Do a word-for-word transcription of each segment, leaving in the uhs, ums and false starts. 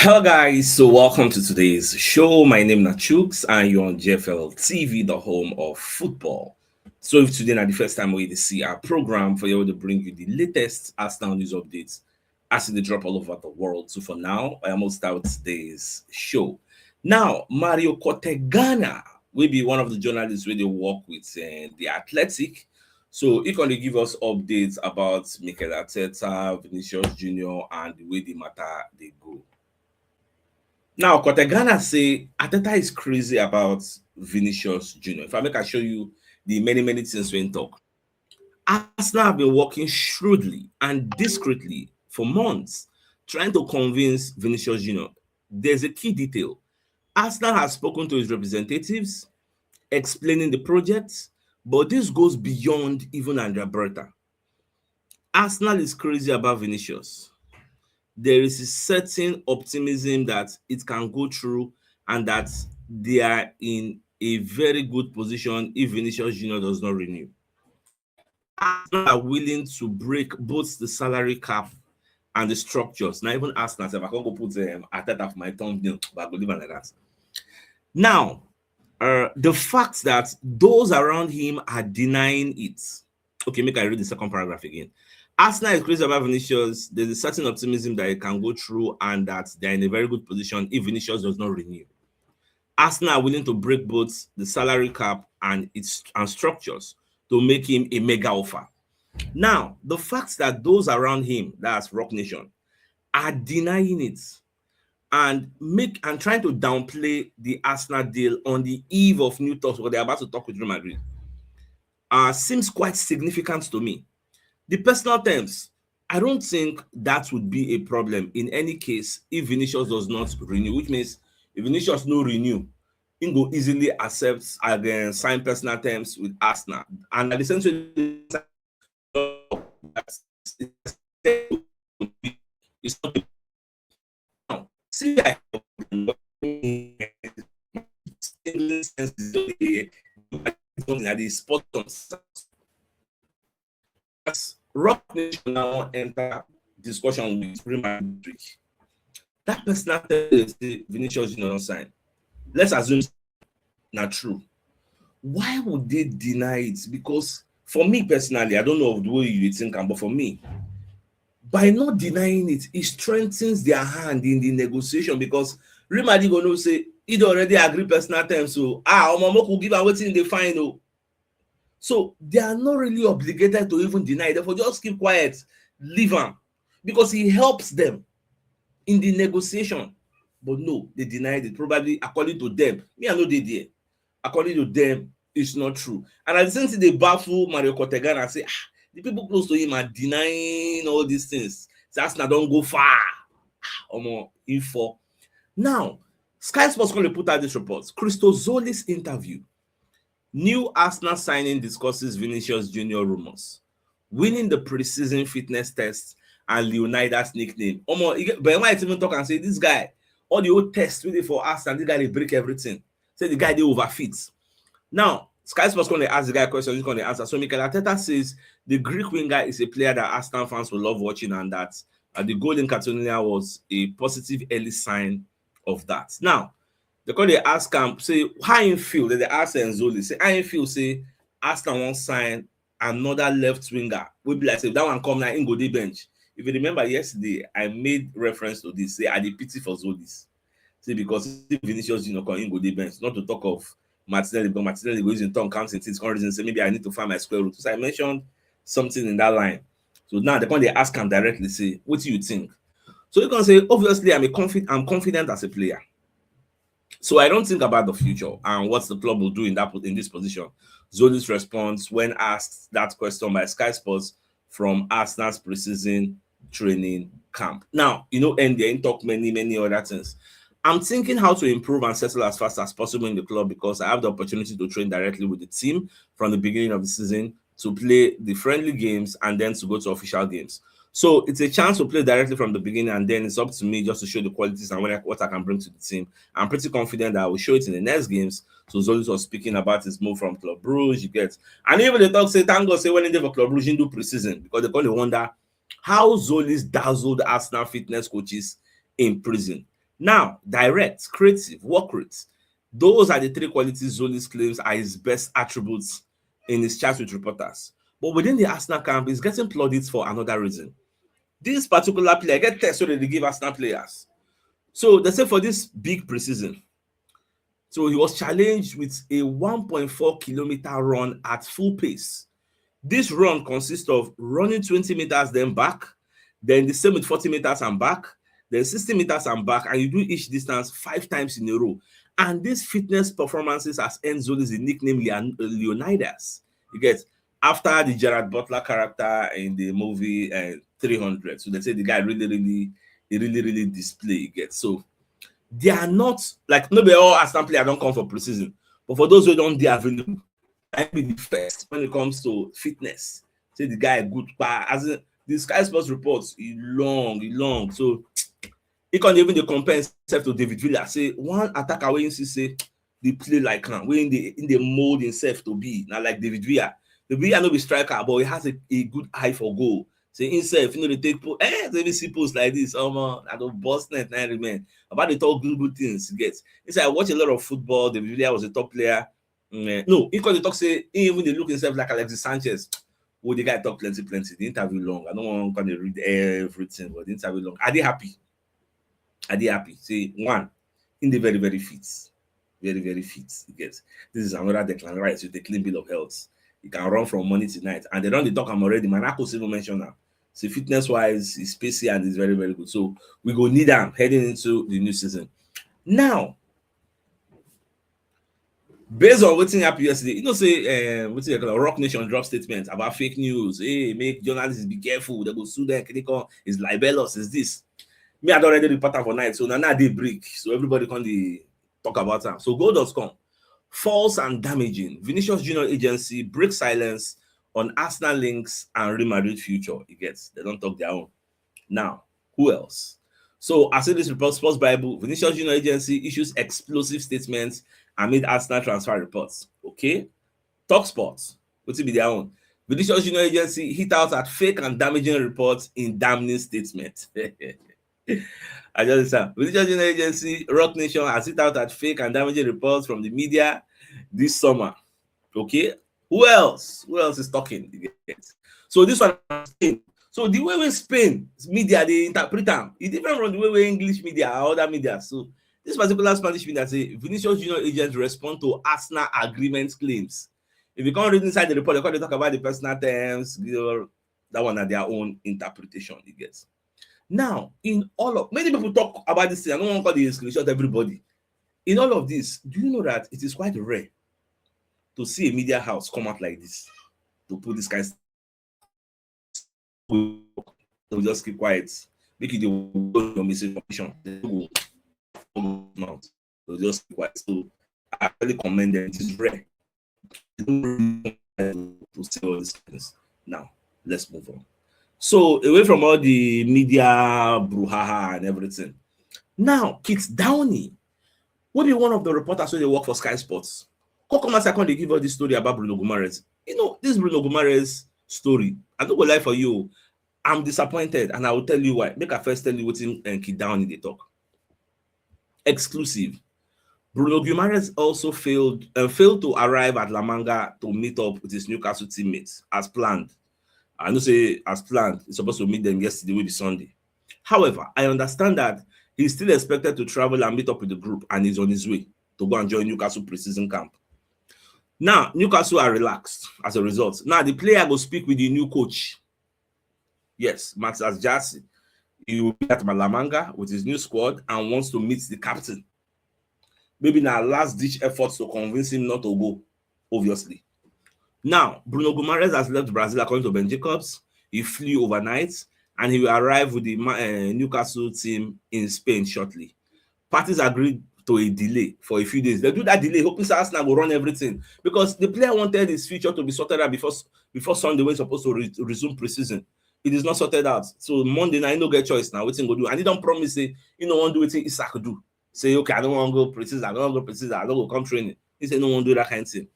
Hello guys, so welcome to today's show. My name is Chuks and you're on G F L T V, the home of football. So if today na the first time we see our program, for you to bring you the latest Arsenal news updates as they drop all over the world. So for now, I almost start today's show. Now, Mario Cortegana will be one of the journalists wey dey work with uh, the Athletic. So he can give us updates about Mikel Arteta, Vinicius Junior, and the way the matter they go. Now, Cortegana say Arteta is crazy about Vinicius Junior. If I make I show you the many, many things we talk. Arsenal have been working shrewdly and discreetly for months, trying to convince Vinicius Junior. There's a key detail. Arsenal has spoken to his representatives, explaining the project, but this goes beyond even Andrea Berta. Arsenal is crazy about Vinicius. There is a certain optimism that it can go through and that they are in a very good position if Vinicius Junior does not renew. Arsenal are willing to break both the salary cap and the structures. Now, even Arsenal, if I can't go put um, Arteta for my thumbnail, but I go leave it like that. Now, uh, the fact that those around him are denying it. Okay, make I read the second paragraph again. Arsenal is crazy about Vinicius. There's a certain optimism that it can go through and that they're in a very good position if Vinicius does not renew. Arsenal are willing to break both the salary cap and its and structures to make him a mega offer. Now, the fact that those around him, that's Rock Nation, are denying it and make and trying to downplay the Arsenal deal on the eve of new talks, what they're about to talk with Real Madrid, uh, seems quite significant to me. The personal terms, I don't think that would be a problem in any case if Vinicius does not renew, which means if Vinicius no renew, he go easily accept again sign personal terms with Arsenal. And at the same time, it's not now. See, I the spot on as Rock Nation now enter discussion with Real Madrid. That personal terms say Vinicius Junior don sign. Let's assume na true. Why would they deny it? Because for me personally, I don't know of the way you think, but for me, by not denying it, it strengthens their hand in the negotiation because Real Madrid go know say he don already agree personal terms. So ah, Omo Moku give am wetin dey fine o. So they are not really obligated to even deny it. Therefore, just keep quiet, leave am because he helps them in the negotiation. But no, they denied it. Probably according to them, me I no dey there. According to them, it's not true. And at the same time, they baffle Mario Cortegana and say, ah, the people close to him are denying all these things. So Arsenal don go far. Ah, Omo, info. Now, Sky Sports come dey put out this report. Christo Zoli's interview. New Arsenal signing discusses Vinicius Junior rumors. Winning the preseason fitness test and Leonidas nickname. Omo, e get- but why even talk and say this guy, all the old tests wey dey for Arsenal, this guy dey break everything. Say the guy dey overfit. Now, Sky Sports come dey ask the guy question, he's going to answer. So Mikel Arteta says the Greek winger is a player that Arsenal fans will love watching and that uh, the goal in Catalonia was a positive early sign of that. Now, they come dey ask am say how him feel. They dey ask Nzoli say how him feel say Arsenal wan sign another left winger. We be like say that one come now, him go dey bench. If you remember yesterday, I made reference to this. Say I dey pity for Zolis. Say because if Vinicius Junior come, him go dey bench. Not to talk of Martinelli, because Martinelli go use him tongue count him things, come reason say maybe I need to find my square root. So I mentioned something in that line. So now they come dey ask am directly, say, what do you think? So you can say, obviously, I'm a confident, I'm confident as a player. So I don't think about the future and what the club will do in that in this position. Zoli's response when asked that question by Sky Sports from Arsenal's preseason training camp. Now, you know, and they talk many, many other things. I'm thinking how to improve and settle as fast as possible in the club because I have the opportunity to train directly with the team from the beginning of the season to play the friendly games and then to go to official games. So it's a chance to play directly from the beginning, and then it's up to me just to show the qualities and what I, what I can bring to the team. I'm pretty confident that I will show it in the next games. So Zolis was speaking about his move from Club Brugge, you get. And even the talk say, thank God, say when he did for Club Brugge, he do preseason because they call it wonder how Zolis dazzled Arsenal fitness coaches in prison. Now, direct, creative, work rate. Those are the three qualities Zoli's claims are his best attributes in his chats with reporters. But within the Arsenal camp, he's getting plaudits for another reason. This particular player, I get text so they give Arsenal players. So they say for this big preseason, so he was challenged with a one point four kilometer run at full pace. This run consists of running twenty meters, then back, then the same with forty meters and back, then sixty meters and back, and you do each distance five times in a row. And these fitness performances has earned Zoli the nickname Leon- Leonidas. You get, after the Gerard Butler character in the movie uh, three hundred. So they say the guy really, really, he really, really display. You get, so they are not like, no be all Arsenal player don come for preseason, but for those wey don dey available, I be the first when it comes to fitness. Say the guy good pa as in, the Sky Sports reports e long, e long. So he can't even dey compare himself to David Villa. Say one attacker wey you see say they play like am, wey in the in the mold himself to be now like David Villa. David Villa no be striker, but he has a, a good eye for goal. Say himself, you know, they take po- eh, they see posts like this. Oh man, I don't boss net now remain. About the talk good good things. Yes, I watch a lot of football. David Villa was a top player. Mm, eh, no, he called the talk say he even dey look himself like Alexis Sanchez. Oh, the guy talk plenty, plenty. The interview long. I don't want to read everything, but the interview long. Are they happy? Are they happy? Say one, in the very, very fit. Very, very fit. You get, this is another Declan Rice with a clean bill of health. He can run from morning to night. And they don't dey talk him already. Monaco even mention now. So fitness wise, he's spacey and he's very, very good. So we go need him heading into the new season. Now, based on wetin happen yesterday, you know say uh, wetin they call Rock Nation drop statement about fake news. Hey, make journalists be careful. They go sue them. Click on is libelous. Is this? Me, I don already report am for night, so now now they break. So everybody come dey talk about am. So goal dot com, false and damaging. Vinicius Junior agency break silence on Arsenal links and Real Madrid future. It gets, they don't talk their own. Now, who else? So I see this report, Sports Bible, Vinicius Junior agency issues explosive statements amid Arsenal transfer reports. Okay. Talk Sports, what be their own? Vinicius Junior agency hit out at fake and damaging reports in damning statement. I just say Vinicius Junior agency, Rock Nation has hit out at fake and damaging reports from the media this summer. Okay. Who else? Who else is talking? So this one, so the way we Spain media they interpret them, it's different from the way we English media or other media. So this particular Spanish media say Vinicius Junior agents respond to Arsenal agreement claims. If you can't read inside the report, they can't talk about the personal terms. You know, that one are their own interpretation. You get. Now, in all of many people talk about this thing. I don't want to call the screenshot everybody. In all of this, do you know that it is quite rare to see a media house come out like this to put this kind of so just keep quiet. Make it the your misinformation. They go mouth. So just keep quiet. So I really commend them. It is rare. To say all these things. Now, let's move on. So away from all the media brouhaha and everything. Now, Kit Downey, will be one of the reporters who they work for Sky Sports. Come come as I come they give us this story about Bruno Guimaraes. You know, this Bruno Guimaraes story, I don't go lie for you. I'm disappointed, and I will tell you why. Make I first tell you what in uh, Kit Downey they talk. Exclusive. Bruno Guimaraes also failed uh, failed to arrive at La Manga to meet up with his Newcastle teammates as planned. I know say as planned, he's supposed to meet them yesterday, will be Sunday. However, I understand that he's still expected to travel and meet up with the group, and he's on his way to go and join Newcastle preseason camp. Now, Newcastle are relaxed as a result. Now, the player go speak with the new coach. Yes, Max Asjasi. He will be at La Manga with his new squad and wants to meet the captain. Maybe now last ditch efforts to convince him not to go, obviously. Now, Bruno Guimaraes has left Brazil according to Ben Jacobs. He flew overnight and he will arrive with the uh, Newcastle team in Spain shortly. Parties agreed to a delay for a few days. They do that delay, hoping Arsenal will run everything because the player wanted his future to be sorted out before before Sunday when he's supposed to re resume preseason. It is not sorted out. So Monday night, no get choice now. Wetin go do? And he don't promise say you know won't do wetin Isak do. Say okay, I don't want to go preseason. I don't want to go preseason. I don't go come training. He said no one do that kind of thing.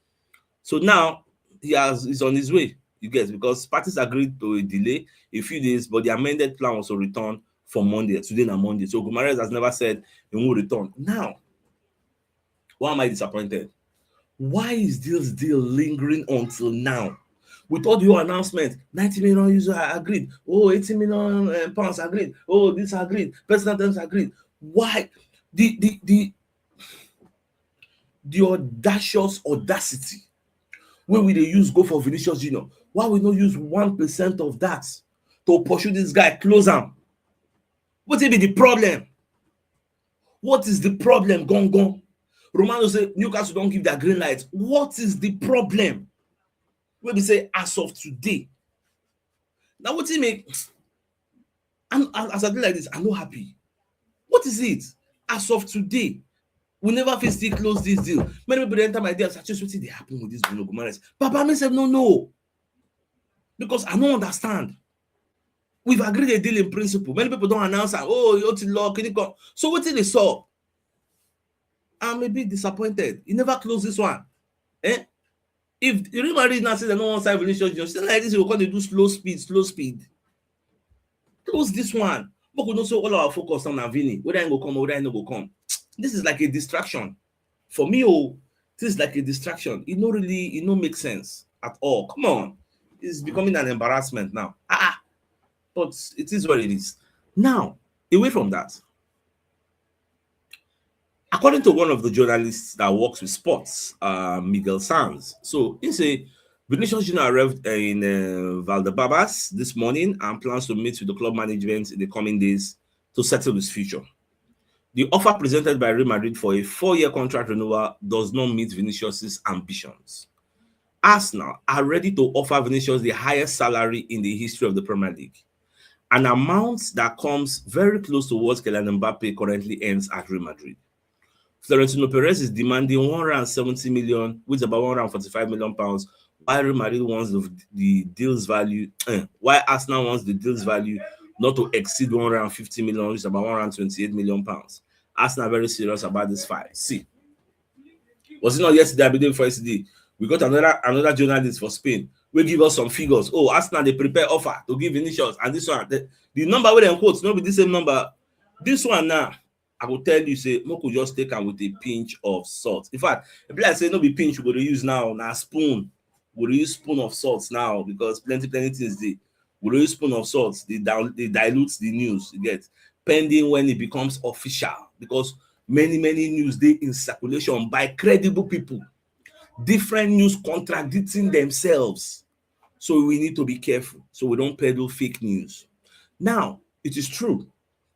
So now he has is on his way. You guess because parties agreed to a delay a few days, but the amended plan was to return for Monday. Today na Monday. So Guimaraes has never said he won't return. Now, why am I disappointed? Why is this deal lingering until now? With all the whole announcement, ninety million euros are agreed. Oh, eighty million uh, pounds agreed. Oh, this agreed. Personal terms agreed. Why? The the the the audacious audacity wey we dey use go for Vinicius Junior. Why we no use one percent of that to pursue this guy, close am? Wetin be the problem? What is the problem, gangan? Romano say Newcastle don give their green light. What is the problem? Wey be say as of today, na wetin make, and as I dey like this, I no happy. What is it? As of today, we never fit still close this deal. Many people dey enter my D M say, "Just wetin dey happen with this Bruno Guimaraes?" Baba, me sef no know, because I no understand. We've agreed a deal in principle. Many people don announce am, "Oh, you to law, can you come?" So wetin dey sup? I'm a bit disappointed. You never close this one. Eh? If Real Madrid now say they no wan sign Vinicius Junior, still like this, we go come dey do slow speed, slow speed. Close this one. But we know so all our focus on na Vini, whether he go come or whether he no go come. This is like a distraction. For me, oh, this is like a distraction. It no really, it no make sense at all. Come on. It's becoming an embarrassment now. Ah, ah. But it is what it is. Now, away from that, according to one of the journalists that works with sports, uh, Miguel Sanz, so he say Vinicius Junior arrived in uh, Valdebebas this morning and plans to meet with the club management in the coming days to settle his future. The offer presented by Real Madrid for a four-year contract renewal does not meet Vinicius's ambitions. Arsenal are ready to offer Vinicius the highest salary in the history of the Premier League, an amount that comes very close to what Kylian Mbappe currently earns at Real Madrid. Florentino Perez is demanding one hundred seventy million, which is about one hundred forty-five million pounds, while Real Madrid wants the, the deal's value, eh, while Arsenal wants the deal's value not to exceed one hundred fifty million, which is about one hundred twenty-eight million pounds. Arsenal very serious about this fight. See, was it not yesterday? I believe before yesterday, we got another another journalist for Spain. We give us some figures. Oh, Arsenal they prepare offer to give Vinicius, and this one, the, the number wey dem quote, no be the same number. This one now, I go tell you say, make we just take am with a pinch of salt. In fact, e be like say no be pinch we go dey use now, na spoon. We go dey use spoon of salt now because plenty plenty things dey. We go dey use spoon of salt. They down, they dilute the news. You get, pending when it becomes official, because many many news dey in circulation by credible people. Different news contradicting themselves. So we need to be careful so we don't peddle fake news. Now, it is true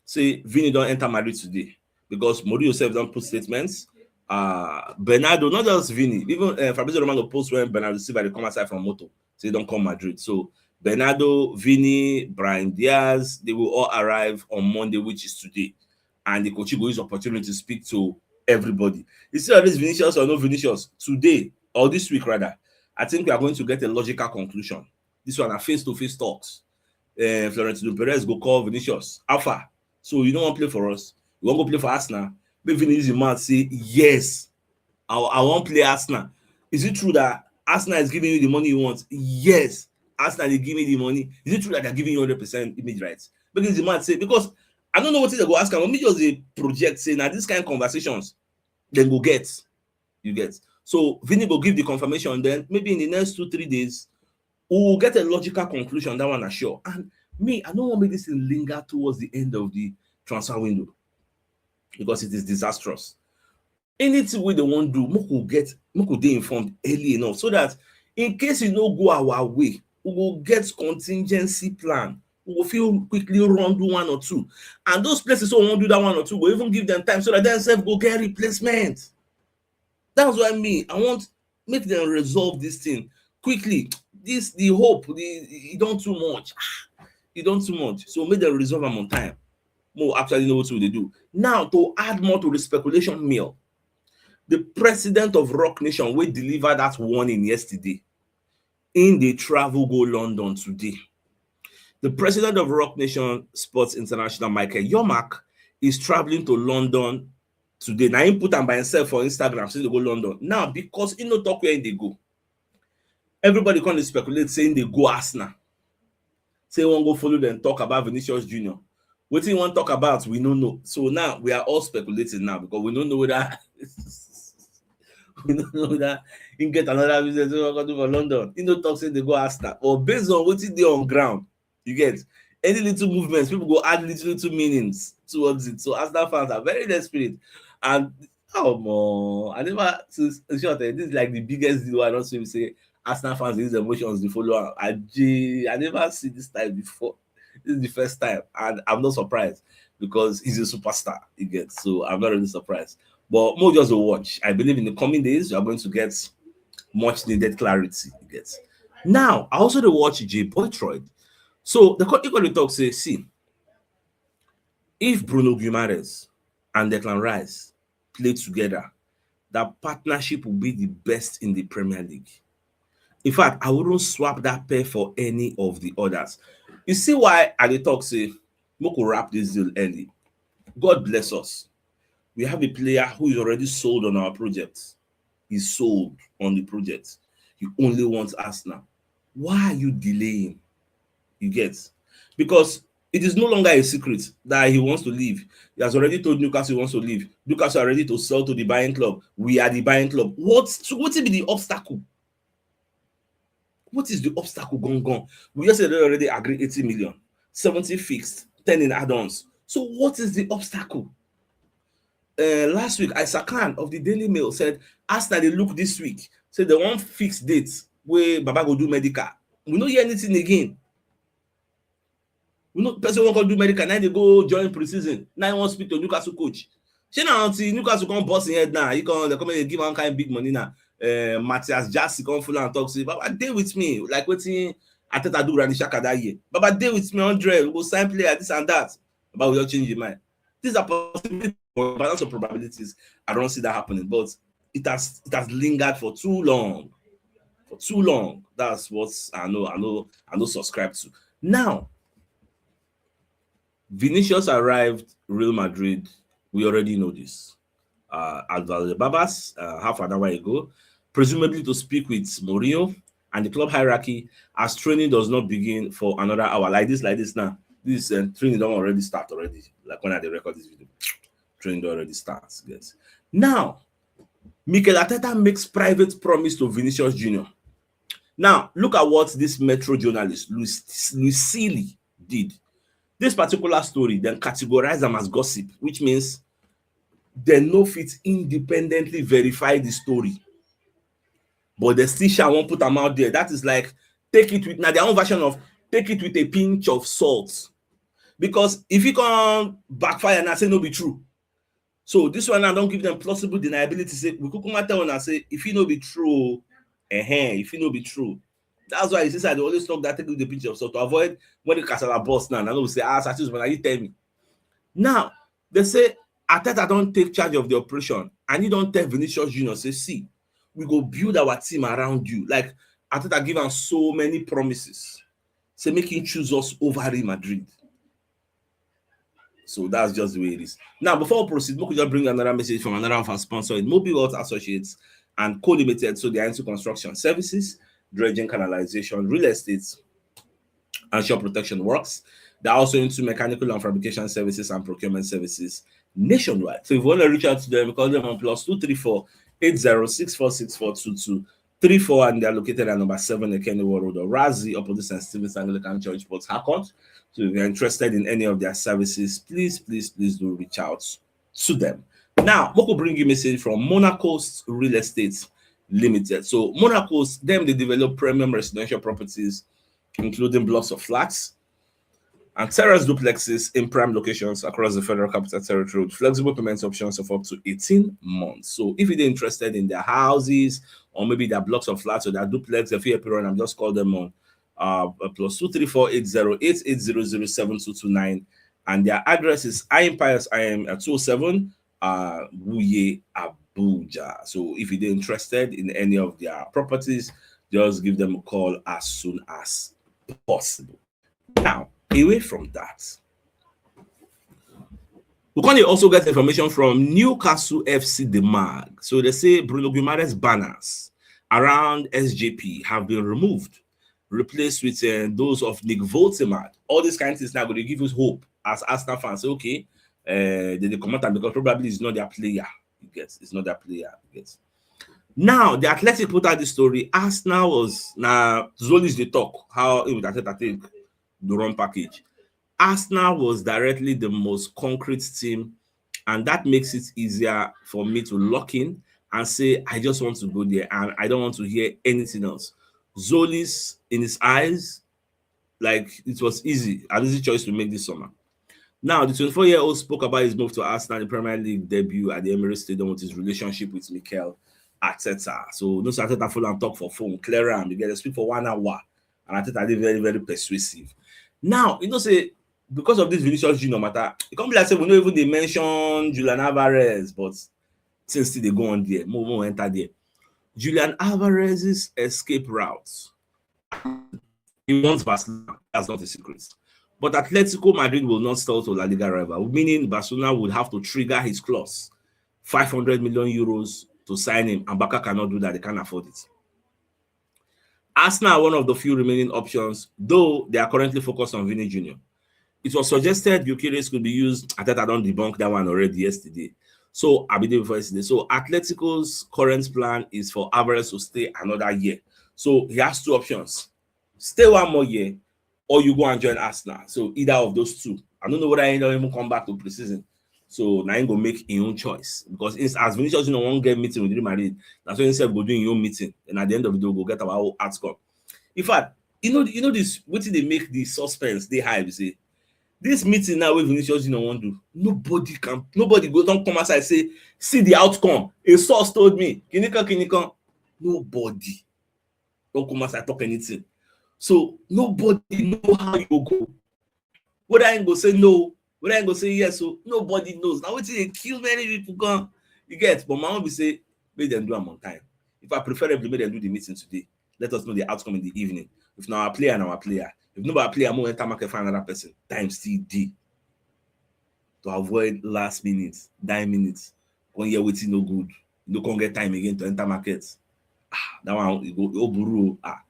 say Vini don enter Madrid today because Mourinho sef don put statements. Uh, Bernardo, not just Vini, even uh, Fabrizio Romano post when Bernardo Silva dey come outside from motor, say don come Madrid. So Bernardo, Vini, Brahim Diaz, they will all arrive on Monday, which is today. And the coach go use opportunity to speak to everybody. Instead of this Vinicius or no Vinicius, today or this week rather, I think we are going to get a logical conclusion. This one are face-to-face talks. Uh, Florentino Perez go call Vinicius. Alpha, so you don't want to play for us? You want to go play for Arsenal? Make Vini use him mouth say, "Yes, I, I want to play Arsenal." Is it true that Arsenal is giving you the money you want? Yes, Arsenal, they give me the money. Is it true that they're giving you one hundred percent image rights? Make him use him mouth say, because I don't know what they go ask am. Make me just dey project say now this kind of conversations then go get. You get? So Vini go give the confirmation. Then maybe in the next two, three days, we will get a logical conclusion. That one is sure. And me, I don't want to make this thing linger towards the end of the transfer window because it is disastrous. Anything wey they wan do, make we get, make we dey informed early enough so that in case e no go our way, we go get contingency plan. We go fit quickly run do one or two. And those places wey we wan do that one or two, we go even give them time so that dem sef go get replacement. That's why me, I want make them resolve this thing quickly. This, the hope, the, e don too much. Ah, e don too much. So make them resolve am on time. Make we actually know what we dey do. Now, to add more to the speculation mill, the president of Roc Nation wey deliver that warning yesterday, im dey travel go London today. The president of Roc Nation Sports International, Michael Yomak, is traveling to London today. Na him put am by himself for Instagram say they go London. Now, because he no talk where they go, everybody come dey speculate say they go Arsenal. Say one go follow them talk about Vinicius Junior. Wetin he wan talk about, we no know. So now we are all speculating now because we no know whether we no know whether he get another business wey he wan do for London. He no talk say he go Arsenal, but based on wetin dey on ground, you get, any little movements, people go add little little meanings towards it. So Arsenal fans are very desperate, and oh mo, I never, since, in short, eh, this is like the biggest deal wey I don see say Arsenal fans dey use emotions dey follow am. I, I never see this type before. This is the first time, and I'm not surprised because he's a superstar, you get. So I'm not really surprised. But more just to watch. I believe in the coming days, you are going to get much needed clarity, you get. Now, I also dey watch Jay Boytroid. So the co-, he go dey talk say, see, if Bruno Guimaraes and Declan Rice play together, that partnership will be the best in the Premier League. In fact, I wouldn't swap that pair for any of the others. You see why I dey talk say make we wrap this deal early. God bless us. We have a player who is already sold on our project. He's sold on the project. He only wants Arsenal. Why are you delaying? You get? Because it is no longer a secret that he wants to leave. He has already told Newcastle he wants to leave. Newcastle are ready to sell to the buying club. We are the buying club. What, so what will be the obstacle? What is the obstacle, gangan? We just said they already agree eighty million, seventy fixed, ten in add-ons. So what is the obstacle? Uh, last week, Isa Khan of the Daily Mail said Arsenal dey look this week. Say they wan fix date wey Baba go do medical. We no hear anything again. We no, person wan come do medical, now they go join pre-season. Now he wan speak to Newcastle coach. Shey na until Newcastle come burst him head now, he come, they come dey give one kind big money now. Uh, Matthias Jassy come full and talk say, "Baba, dey with me," like wetin Arteta do Granit Xhaka that year. "Baba, dey with me, hundred, we go sign player, this and that." Baba, we don change him mind. These are possibilities, balance of probabilities. I don't see that happening, but it has, it has lingered for too long. For too long. That's what I know, I know, I know subscribe to. Now, Vinicius arrived Real Madrid. We already know this. Uh, at Valdebebas, uh, half an hour ago, presumably to speak with Mourinho and the club hierarchy, as training does not begin for another hour. Like this, like this now. This, uh, training don already start already. Like when I dey record this video, training don already start. Yes. Now, Mikel Arteta makes private promise to Vinicius Junior. Now, look at what this Metro journalist, Luis, Luis Sealy, did. This particular story, dem categorize am as gossip, which means dem no fit independently verify the story. But dem still sha wan put am out there. That is like, take it with, na their own version of take it with a pinch of salt. Because if e come backfire now, say no be true. So this one now don give them plausible deniability. Say, we kukuma tell una say, if e no be true, eh, if e no be true. That's why you see, I dey always talk that take with the pinch of salt to avoid when the kasala burst now. And I know we say, "Ah, Sir Tins, but na you tell me." Now, they say Arteta don take charge of the operation and he don tell Vinicius Junior say, "See, we go build our team around you." Like, Arteta give am so many promises. Say make him choose us over Real Madrid. So that's just the way it is. Now, before we proceed, we could just bring another message from another of our sponsors, Mobi Wealth Associates and Co Limited. So they are into construction services, dredging, canalization, real estate, and shore protection works. They're also into mechanical and fabrication services and procurement services nationwide. So if you want to reach out to them, call them on plus two three four eight zero six four six four two two three four, and they're located at number seven Ekeni Road, Orazi, opposite Saint Stephen's Anglican Church, Port Harcourt. So if you're interested in any of their services, please, please, please do reach out to them. Now, we go bring you message from Monaco Real Estate Limited. So Monaco, dem dey develop premium residential properties, including blocks of flats and terrace duplexes in prime locations across the Federal Capital Territory with flexible payment options of up to eighteen months. So if you're interested in their houses or maybe their blocks of flats or their duplex, if you appear on, just call them on, uh, plus two three four eight zero eight eight zero zero seven two two nine. And their address is Iron Pius I M at two oh seven, uh, Wuye, Abuja. So if you're interested in any of their properties, just give them a call as soon as possible. Now, away from that, we can also get information from Newcastle F C The Mag. So they say Bruno Guimaraes banners around S J P have been removed, replaced with, uh, those of Nick Voltemad. All these kind of things now going to give us hope as Arsenal fans say, okay, uh, they, they comment am because probably it's not their player. You get, it's not their player. You get. Now, the Athletic put out the story. Arsenal was, now Zoli is the talk. How it would, I think, the run package. Arsenal was directly the most concrete team, and that makes it easier for me to lock in and say, I just want to go there, and I don't want to hear anything else. Zoli's, in his eyes, like, it was easy, an easy choice to make this summer. Now, the twenty-four-year-old spoke about his move to Arsenal in Premier League debut at the Emirates Stadium with his relationship with Mikel Arteta. So, no, Arteta full and talk for phone, clear am. You get to speak for one hour, and Arteta dey very, very persuasive. Now, you know, say, because of this Vinicius Junior matter, it come be like say we no even dey mention Julian Alvarez, but things still dey go on there. More, more enter there. Julian Alvarez's escape route. He wants Barcelona. That's not a secret. But Atletico Madrid will not sell to La Liga rival, meaning Barcelona would have to trigger his clause, five hundred million euros to sign him, and Barca cannot do that. They can't afford it. Arsenal are one of the few remaining options, though they are currently focused on Vini Junior. It was suggested Gyökeres could be used. Arteta don debunk that one already yesterday. So, I believe before yesterday. So, Atletico's current plan is for Alvarez to stay another year. So, he has two options. Stay one more year, or you go and join Arsenal. So, either of those two. I don't know whether he don even come back to preseason. So, na him go make him own choice. Because it's, as Vinicius, you know, wan get meeting with Real Madrid, that's when himself go do him own meeting. And at the end of the day, we go get our own outcome. In fact, you know, you know this, wetin dey make the suspense dey high, be say, this meeting now wey Vinicius Junior wan do, nobody can, nobody go don come outside say, see the outcome. A source told me, kinikan, kinikan. Nobody don come outside talk anything. So nobody know how you go. Whether him go say no, whether him go say yes, so nobody knows. Na wetin dey kill many people gan. You get, but my own be say, make dem do am on time. If I preferably make dem do the meeting today, let us know the outcome in the evening. If na our player, na our player. If no be our player, make we enter market find another person. Time still dey to avoid last minute, nine minutes. Come hear wetin no good. You no come get time again to enter market. Ah, that one, e go, e go buru o. Ah,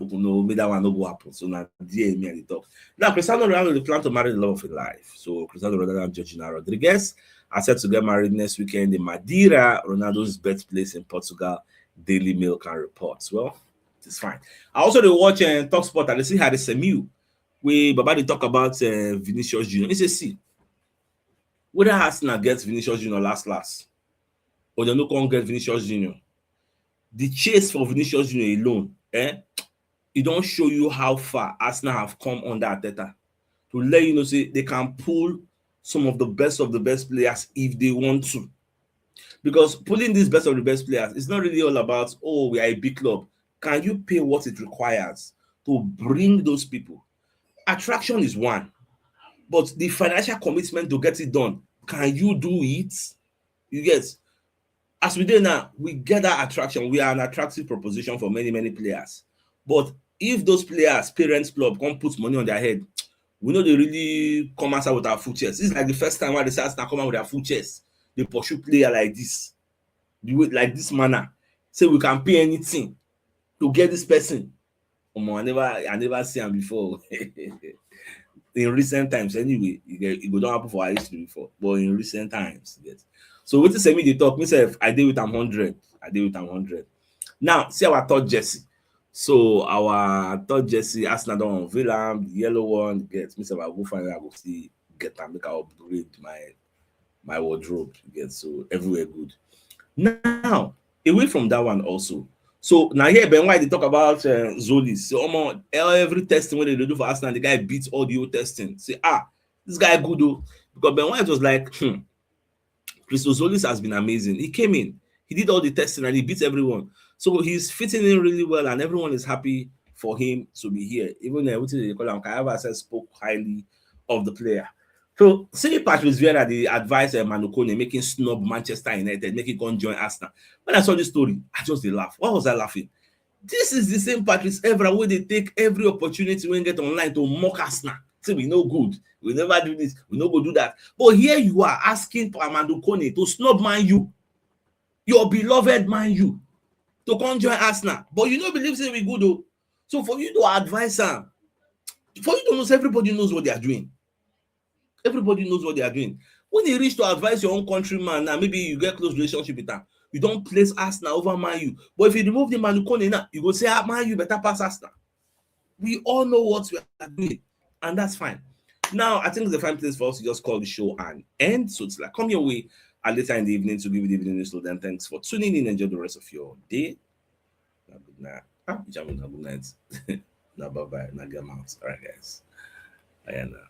hope no, make that one no go happen. So na there me I dey talk. Now, Cristiano Ronaldo dey plan to marry the love of his life. So Cristiano Ronaldo and Georgina Rodriguez are set to get married next weekend in Madeira, Ronaldo's birthplace in Portugal. Daily Mail can report. Well, it's fine. I also dey watch, uh, Talk Sport, and I see how they semi wey Baba dey talk about, uh, Vinicius Junior. He say, see, whether Arsenal gets Vinicius Junior last last, or they no come get Vinicius Junior, the chase for Vinicius Junior alone, eh, e don show you how far Arsenal have come under Arteta. To let you know, say they can pull some of the best of the best players if they want to. Because pulling these best of the best players is not really all about, oh, we are a big club. Can you pay what it requires to bring those people? Attraction is one, but the financial commitment to get it done, can you do it? You get, as we dey now, we get that attraction. We are an attractive proposition for many, many players. But if those players, parents club, come put money on their head, we no dey really come outside with our full chest. This is like the first time where they say Arsenal come out with their full chest. They pursue player like this, the way, like this manner. Say we can pay anything to get this person. Omo, I never, I never see am before. In recent times, anyway, e get, e go don happen for our history before, but in recent times, yes. So wetin semi dey talk, me sef, I dey with am hundred. I dey with am hundred. Now, see our third jersey. So our third jersey, Arsenal don unveil am, the yellow one, get me sef, I go find, I go see, get am, make I upgrade my, my wardrobe. You get, so everywhere good. Now, away from that one also. So now here, Ben White, they talk about, uh, Zoli. So almost every testing when they do for Arsenal, the guy beats all the old testing. Say, ah, this guy good though. Because Ben White was like, hmm, Christos Zolis has been amazing. He came in, he did all the testing and he beat everyone. So he's fitting in really well and everyone is happy for him to be here. Even, uh, what they call him, Kayava said spoke highly of the player. So see Patrice Vieira, the advice, uh, Manu Kone, making snub Manchester United, making come join Arsenal. When I saw this story, I just dey laugh. Why was I laughing? This is the same Patrice Evra wey dey take every opportunity wey get online to mock Arsenal. Say we no good, we never do this, we no go do that. But here you are asking for Armando Kone to snub Man U. Your beloved Man U to come join Arsenal. But you no believe say we good though. So for you to advise am, for you to know say everybody knows what they are doing. Everybody knows what they are doing. When they reach to advise your own countryman now, maybe you get close relationship with them. You don't place Arsenal over Man U. But if you remove the Man U Kone now, you go say, ah, Man U better pass Arsenal. We all know what we are doing, and that's fine. Now, I think it's a fine place for us to just call the show and end. So it's like, come your way at later in the evening to give you the evening news. So then, thanks for tuning in. Enjoy the rest of your day. Now, good night. Ah, Jamu, now good night. Now, bye bye. Now, get out. All right, guys. I am now.